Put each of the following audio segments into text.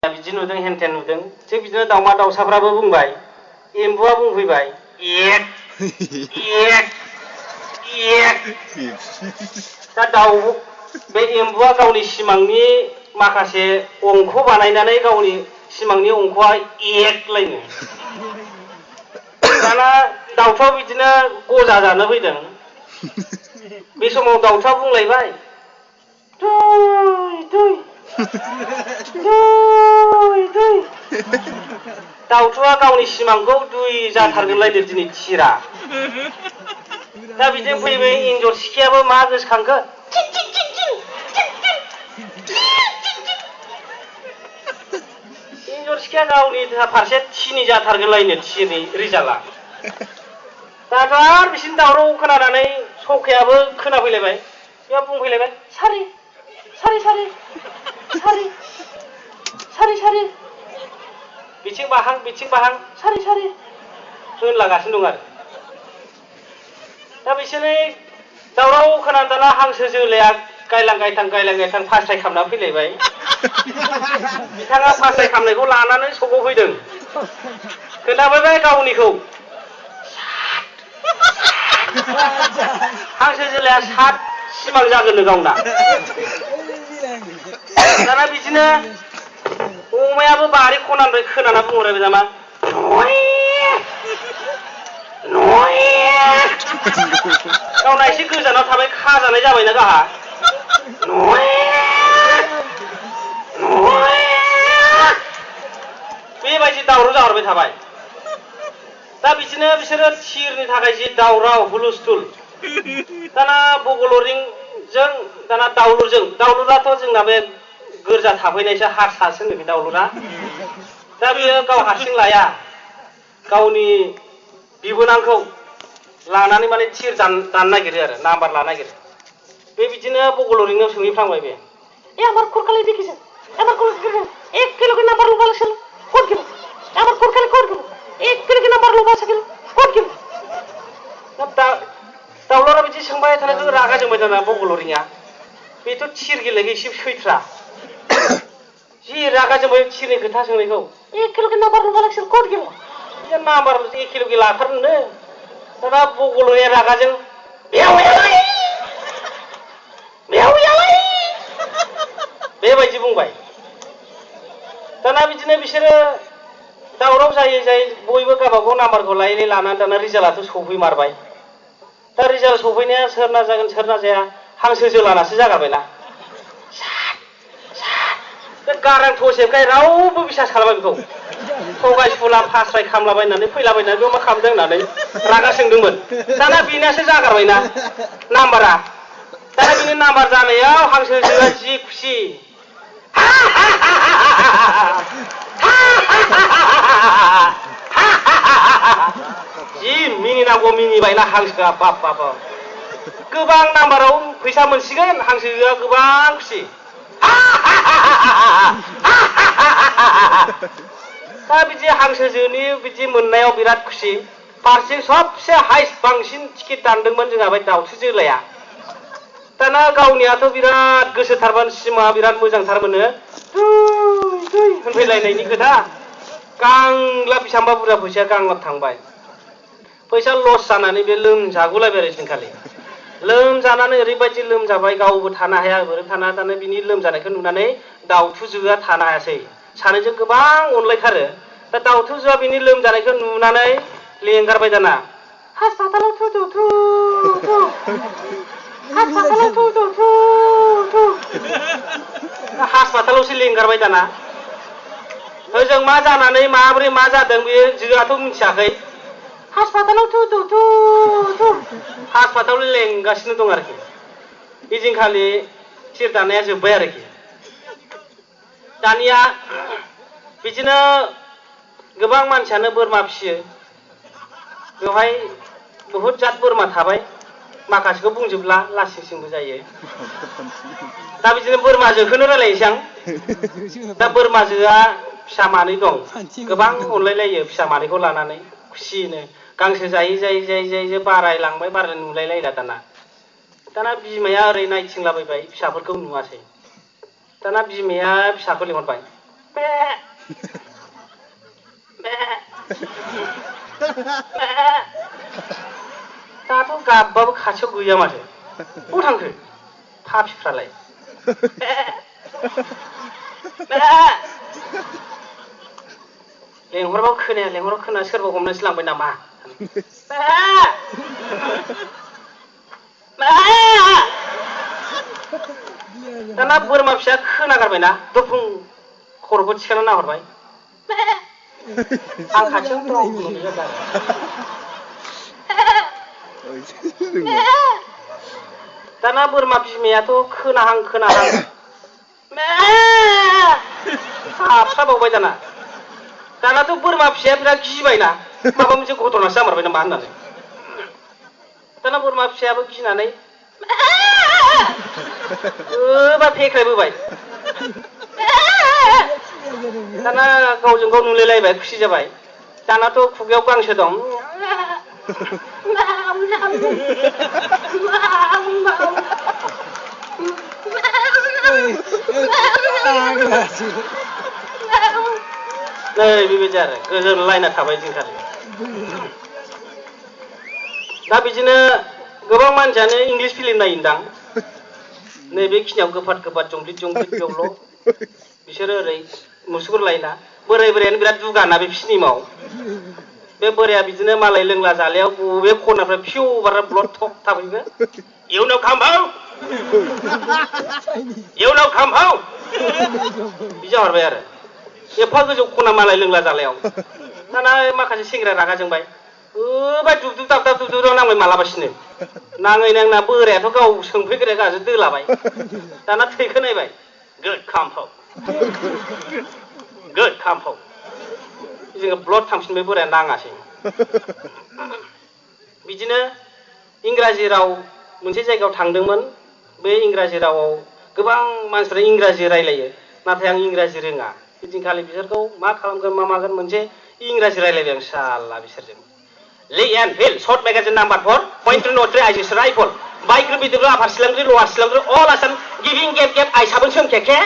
बिदि नुदों हेनथेन नुदों थिग बिदिनो दाउमा दाउसाफ्राबो बुंबाय एम्बुआ बुंफैबाय एक दा दाउ बे एम्बुआ गावनि सिमांनि माखासे अंख बानायनानै गावनि सिमांनि अंखआ एकलायनो दाना दाउथुआ बिदिनो गजा जानो फैदों बे समाव दाउथुआ बुंलायबाय दाउथुआ गावनि सिमांखौ दुइ जाथारगोनलायनो दिनै थिरा दा बिदिनो फैबाय एन्जर सिखायाबो मा गोसोखांखो एन्जर सिखाया गावनि फारसे थिनि जाथारगोनलायनो थिनि रिजाल्टआ दाथ' आरो बिसिनि दावराव खोनानानै सखायाबो खोनाफैलायबाय बेयाव बुंफैलायबाय सारि सारि सारि सारि सारि सारि बिथिं बाहां सारि सारि होनलागासिनो दं आरो दा बिसोरनि दावराव खोनानानै दाना हांसो जोलाया गायलां गायथां फास्राय खालामना फैलायबाय बिथाङा फास्राय खालामनायखौ लानानै सखआव फैदों खोन्थाफैबाय गावनिखौ हांसो जोलाया सात सिमां जागोननो गावना दाना बिदिनो अमायाबो बारि खनानिफ्राय खोनाना बुंहरबाय नामा गावना एसे गोजानाव थाबाय खाजानाय जाबायना गाहा बेबायदि दावराव जाहरबाय थाबाय दा बिदिनो बिसोरो थिरनि थाखाय जि दावराव हुलुस्थुल दाना बगलरिंजों दाना दाउलुराथ' जोंना बे गोरजा थाफैनायसो हारसासो होनो बे दाउलुरा दा बियो गाव हारसिं लाया गावनि बिबोनांखौ लानानै माने थिर दाननो नागिरो आरो नाम्बार लानो नागिरो बे बिदिनो बगलरिंनाव सोंहैफ्लांबाय बे আমার কোরকালে দেখিছেন আমার কোন 1 কিলো के नंबर लोबा ছিল কোন কিলো আমার কোরকালে কোন কিলো 1 किलो के नंबर लोबा ছিল কোन किलो दा दाउलुरा बिदि सोंबाय थानायखौ रागा जोंबाय दाना बगलरिंआ बेथ' थिर गेलेयो एसे सैथ्रा जि रागा जोंबाय थिरनि खोथा सोंनायखौ 1 किलो के नंबर लोबा ছিল কোन किलो बे नाम्बार 1 किलो के लाथारनो दाना बगलरिंआ रागाजों बेबायदि बुंबाय दाना बिदिनो बिसोरो दावराव जायै बयबो गावबागाव नाम्बारखौ लायै लानानै दाना रिजाल्टआथ' सौफैमारबाय दा रिजाल्ट सौफैनाया सोरना जागोन सोरना जाया हांसो जोलानासो जागारबायना बे गारां थसेबखाय रावबो बिसास खालामा बेखौ थगाय सुला फास्राय खामलाबायनानै फैलाबायनानै बेयाव मा खालामदों होननानै रागा सोंदोंमोन दाना बेनासो जागारबायना नाम्बारा दाना बिनि नाम्बार जानायाव हांसो जोआ जि खुसि जि मिनिनांगौ मिनिबायना हांसोआ बाप गोबां नाम्बाराव फैसा मोनसिगोन हांसोआ गोबां खुसि दा बिदि हांसोजोनि बिदि मोननायाव बिराद खुसि फारसेथिं सबसे हाइस्ट बांसिन टिकेट दानदोंमोन जोंहा बे दाउथु जोलाया दाना गावनियाथ' बिराद गोसोथारमोन सिमा बिराद मोजांथारमोननो होनफैलायनायनि खोथा गांलाब बेसेबांबा बुरजा फैसाया गांलाब थांबाय फैसा लस जानानै बे लोमजागुलायबाय आरो दिनखालि लोमजानानै ओरैबायदि लोमजाबाय गावबो थानो हाया ओरैबो थानो हाया दाना बिनि लोमजानायखौ नुनानै दाउथु जोआ थानो हायासै सानैजों गोबां अनलायथारो दा दाउथु जोआ बिनि लोमजानायखौ नुनानै लेंगारबाय दाना हासपातालाव थु हासपातालावसो लेंगारबाय दाना ओजों मा जानानै माबोरै मा जादों बे जोआथ' मिथियाखै हासपातालाव थु हासपातालाव लेंगासिनो दं आरोखि बेदिनखालि थिर दानाया जोब्बाय आरोखि दानिया बिदिनो गोबां मानसियानो बोरमा फिसियो बेवहाय बहुद जात बोरमा थाबाय माखासेखौ बुंजोबला लासिंसिंबो जायो दा बिदिनो बोरमा जोखौनो रायलायनोसै आं दा बोरमा जोआ फिसा मानै दं गोबां अनलायलायो फिसा मानैखौ लानानै खुसिनो गांसो जायै बारायलांबाय नुलायलायला दाना बिमाया ओरै नायथिंलाबायबाय फिसाफोरखौ नुवासै दाना बिमाया फिसाखौ लिंहरबाय बे दाथ' गाबबाबो खाथियाव गैया माथो बबाव थांखो पापिफ्रालाय लेंहरबाबो खोना सोरबा हमनासो लांबाय नामा दाना बोरमा फिसा खोनागारबायना दुफुं खर'खौ थिखांना नाहरबाय आं खाथियाव दं दाना बोरमा बिमायाथ' खोनाहां हाबसाबावबाय दानाथ' बोरमा फिसाया बिराद गिबायना माबा मोनसे घटनासो जामारबाय नामा होननानै दाना बोरमा फिसायाबो गिनानै गोबा फेख्रायबोबाय दाना गावजों गाव नुलायलायबाय खुसि जाबाय दानाथ' खुगायाव गांसो दं नै बेबायदि आरो गोजोनलायना थाबाय दिनखालि दा बिदिनो गोबां मानसियानो इंलिस फिल्म नायोदां नैबेखिनियाव गोफाद जंब्लिद बेयावल' बिसोरो ओरै मुसुगुरलायोना बोरायानो बिराद दुगाना बे फिल्माव बे बोराया बिदिनो मालाय लोंला जालायाव बबे खनानिफ्राय फिउ बारा ब्लड थप थाबैबो इउनाव खाम्फाव बिदि जाहरबाय आरो एफा गोजौ खना मालाय लोंला जालायाव दाना माखासे सेंग्रा रागा जोंबाय ओबाय दुबदुब दाबदाब नांबाय मालाबासिनो नाङै नांना बोरायाथ' गाव सोंफैग्राया गाजो दोलाबाय दाना थैखो नायबाय गोद खाम्फाव जोङो ब्लड थांफिनबाय बोराया नाङासै बिदिनो इंराजि राव मोनसे जायगायाव थांदोंमोन बे इंराजि रावाव गोबां मानसिफ्रा इंराजि रायलायो नाथाय आं इंराजि रोङा बिदिनखालि बिसोरखौ मा खालामगोन मा मागोन मोनसे इंराजि रायलायबाय आं साला बिसोरजों Lee Enfield short magazine number 4 point 303 आइजिस राइफल बाइक बिदिब्ला upper Silangri lower Silangri all Assam giving gap आइ साबोन सोमखेखे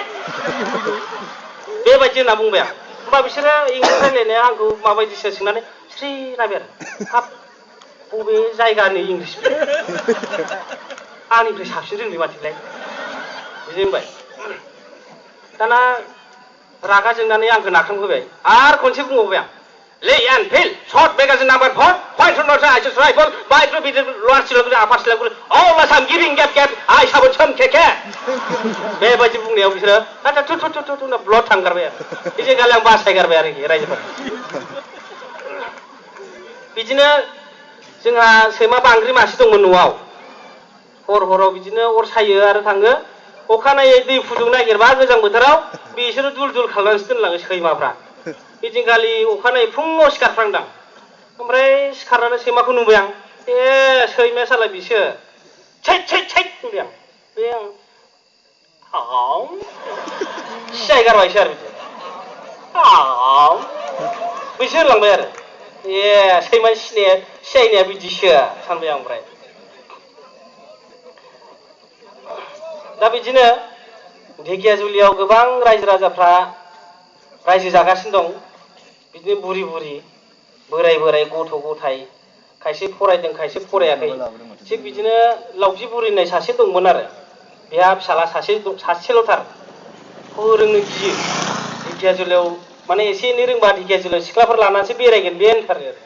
बेबायदि होनना बुंबाय आं होमबा बिसोरो इंलिस रायलायनाया आंखौ माबायदिसो सोंनानै स्रि नायबाय आरो हाब बबे जायगानि इंलिस आंनिफ्राय साबसिन रोंबाय माथोलाय बिदि होनबाय दाना रागा जोंनानै आंखौ नाख्रांफैबाय आरो खनसे बुंबावबाय आं Lee Enfield short magazine number 4 point 303 आइजिस राइफल बाइक बिदिब्ला lower Silangri upper Silangri all Assam giving gap आइ साबोन सोमखेखे बेबायदि बुंनायाव बिसोरो थु ब्लड थांगारबाय आरो बिदि गाले आं बासायगारबाय आरोखि रायजोफोर बिदिनो जोंहा सैमा बांग्रि मासे दंमोन न'आव हराव बिदिनो अर सायो आरो थाङो अखानायै दै फुदुंनो नागिरबा गोजां बोथोराव बिसोरो दुल खालामनानैसो दोनलाङो सैमाफ्रा बिदिनखालि अखानायै फुङाव सिखारफ्रांदां ओमफ्राय सिखारनानै सैमाखौ नुबाय आं सैमाया साला बिसो छैट होनबाय आं बे आं सिजायगारबायसो आरो बिदि बैसो होनलांबाय आरो सैमा सिजायनाया बिदिसो सानबाय आं ओमफ्राय दा बिदिनो ढेकियाजुलियाव गोबां रायजो राजाफ्रा रायजो जागासिनो दं बिदिनो बुरि बोराय गथ' गथाय खायसे फरायदों खायसे फरायाखै थिग बिदिनो लावजि बुरि होननाय सासे दंमोन आरो बेहा फिसाला सासेल'थार फोरोंनो गियो ढेकियाजुलियाव माने एसे एनै रोंबा ढेकियाजुलियाव सिख्लाफोर लानानैसो बेरायगोन बे होनथारो आरो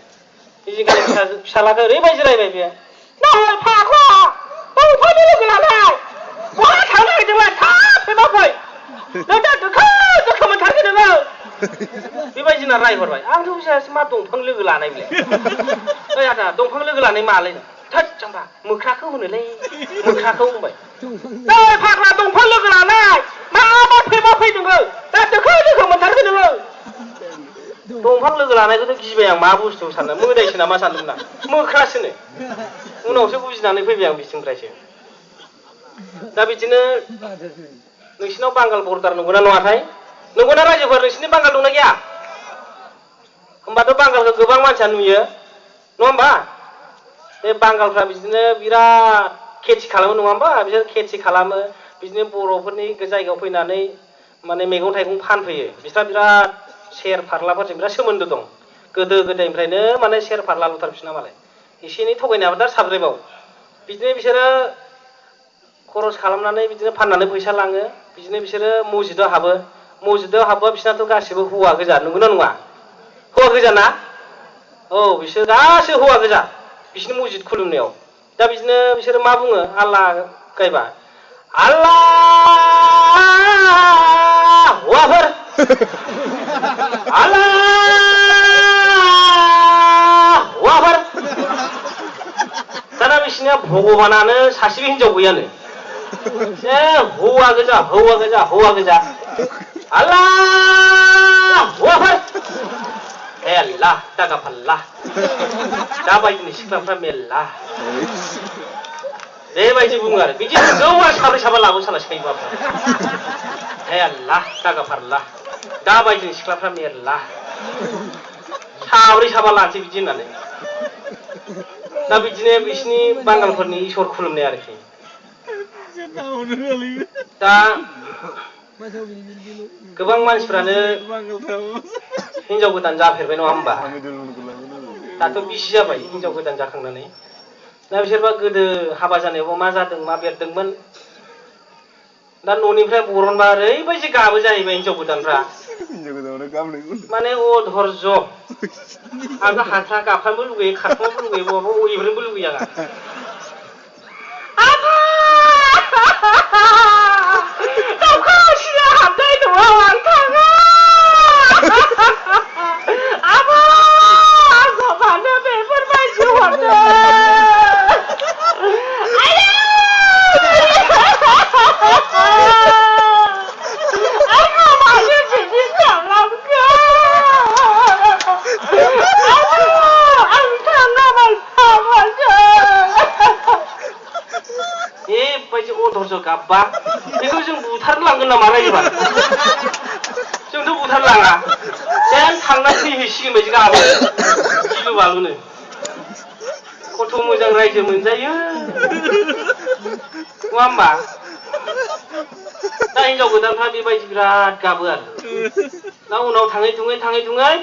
बिदिखालि फिसालाखौ ओरैबायदि रायबाय बेयो नै फाग्ला दंफांनि लोगो लानाय बहा थांनो नागिरदोंमोन थाब फैबा फै नों दा दोखो मोनथारगोन नोङो बेबायदि होनना रायहरबाय आंथ' बुजियासै मा दंफां लोगो लानाय बेलाय ओइ आदा दंफां लोगो लानाय मालाय थोद जाम्बा मोख्राखौ होनोलै मोख्राखौ बुंबाय नै फाग्ला दंफां लोगो लानाय मा फैबा फै नोङो दा दोखो मोनथारगोन नोङो दंफां लोगो लानायखौथ' गिबाय आं मा बुस्थु सानदों मोदायसो नामा सानदोंमोन आं मोख्रासोनो उनावसो बुजिनानै फैबाय आं बिथिंनिफ्रायसो दा बिदिनो नोंसिनाव बांगाल बर्डार नंगौना नङाथाय नंगौना रायजोफोर नोंसिनि बांगाल दंना गैया होमबाथ' बांगालखौ गोबां मानसिया नुयो नङा होमबा बे बांगालफ्रा बिदिनो बिराद खेथि खालामो नङा होमबा बिसोर खेथि खालामो बिदिनो बर'फोरनि जायगायाव फैनानै माने मैगं थाइगं फानफैयो बिस्रा बिराद सेर फारलाफोरजों बिराद सोमोन्दो दं गोदो गोदायनिफ्रायनो माने सेर फारला लुथार बिसोरना मालाय एसे एनै थगायनायाबो दा साबद्रायबाव बिदिनो बिसोरो खरस खालामनानै बिदिनो फाननानै फैसा लाङो बिदिनो बिसोरो मस्जिदाव हाबो मस्जिदाव हाबबा बिसोरनाथ' गासिबो हौवा गोजा नंगौना नङा हौवा गोजा ना औ बिसोर गासैबो हौवा गोजा बिसोरनि मस्जिद खुलुमनायाव दा बिदिनो बिसोरो मा बुङो आल्लाह गायबा आल्लाह हौवाफोर आल्लाह हौवाफोर दाना बिसोरनिया भगबानानो सासेबो हिनजाव गैयानो हौवा गोजा हौवा गोजा हौवा गोजा आल्लाह हौवाफोर मेल्ला दागा फाल्ला दाबायदिनि सिख्लाफ्रा मेल्ला बेबायदि बुङो आरो बिदि जौआ साब्रै साबा लाबो साला सिखायोबा मेल्ला दागा फाल्ला दाबायदिनि सिख्लाफ्रा मेल्ला साब्रै साबा लानोसै बिदि होननानै दा बिदिनो बिसिनि बांगालफोरनि इसोर खुलुमनाय आरोखि दा गोबां मानसिफ्रानो हिनजाव गोदान जाफेरबाय नङा होमबा दाथ' बिसि जाबाय हिनजाव गोदान जाखांनानै दा बिसोरबा गोदो हाबा जानायावबो मा जादों मा बेरदोंमोन दा न'निफ्राय बरनबा ओरैबायदि गाबो जाहैबाय हिनजाव गोदानफ्रा माने अधर्ज आंथ' हाथ्रा गाबफ्रामबो लुगैयो खारखांबो लुगैयो बहाबा एब्रेनोबो लुगैयो आंहा दाउखा सिया हाबनाय न'आव आं थाङा आबा आंखौ मानो बेफोरबायदि हरदों आंखौ मानो बिदि खालामखो आं थाङाबा थाबासो बेबायदि अधर्ज गाबबा बेखौ जों बुथारलांगोन नामा रायजोबा जोंथ' बुथारलाङा जेन थांना थैहैसिगोन बायदि गाबो गिलु बालुनो खथ' मोजां रायजो मोनजायो नङा होमबा दा हिनजाव गोदानफ्रा बेबायदि बिराद गाबो आरो दा उनाव थाङै थुङै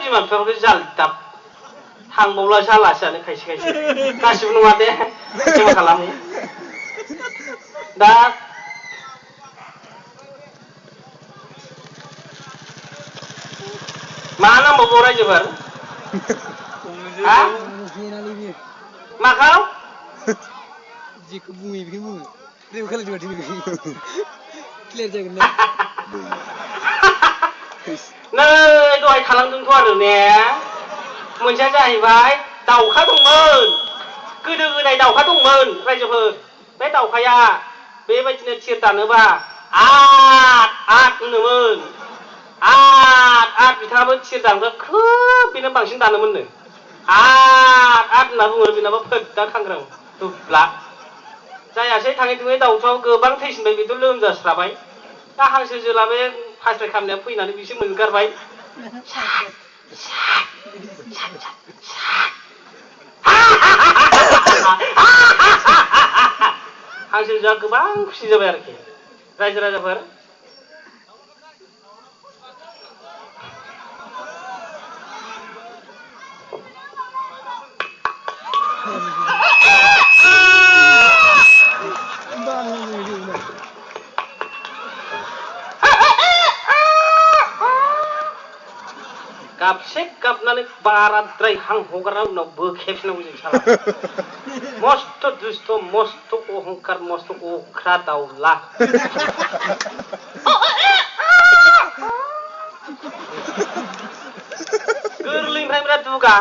बिमा बिफाफोरखौ जालदाब थांबावलासो आलासियानो खायसे खायसे गासिबो नङा दे जेबो खालामो दा मा नांबावगौ रायजोफोर माखौ जेखौ बुङो बेखौ बुङो रेकर्ड खालामदों माथो क्लियार जागोन ना नै दहाय थालांदोंथ' आरो ने मोनसेया जाहैबाय दाउखा दंमोन गोदो गोदाय दाउखा दंमोन रायजोफोर बे दाउखाया बेबायदिनो थिर दानोबा आद आद होनोमोन आद आद बिथाङाबो थिर दानोबा खोब बेनो बांसिन दानोमोननो आद आद होनना बुङो बेनाबा फोद्दा खांग्रां दुब्ला जायासै थाङै थुङै दाउथुआव गोबां थैसिनबाय बेथ' लोमजास्राबाय दा हांसो जोला बे फास्राय खालामनाया फैनानै बिसोर मोनगारबाय हांसो जोआ गोबां खुसि जाबाय आरोखि रायजो राजाफोर गाबसे गाबनानै बाराद्राय हां हगारनायनि उनाव बोखेबसिनांगौ जों साला मस्त' दुस्त' मस्त' अहंखार मस्त' अख्रा दाउला गोरलैनिफ्राय बिराद दुगा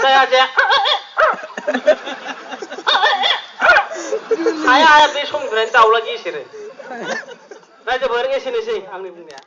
जाया हाया बे समनिफ्रायनो दाउला गेसेरो रायजोफोर एसेनोसै आंनि बुंनाया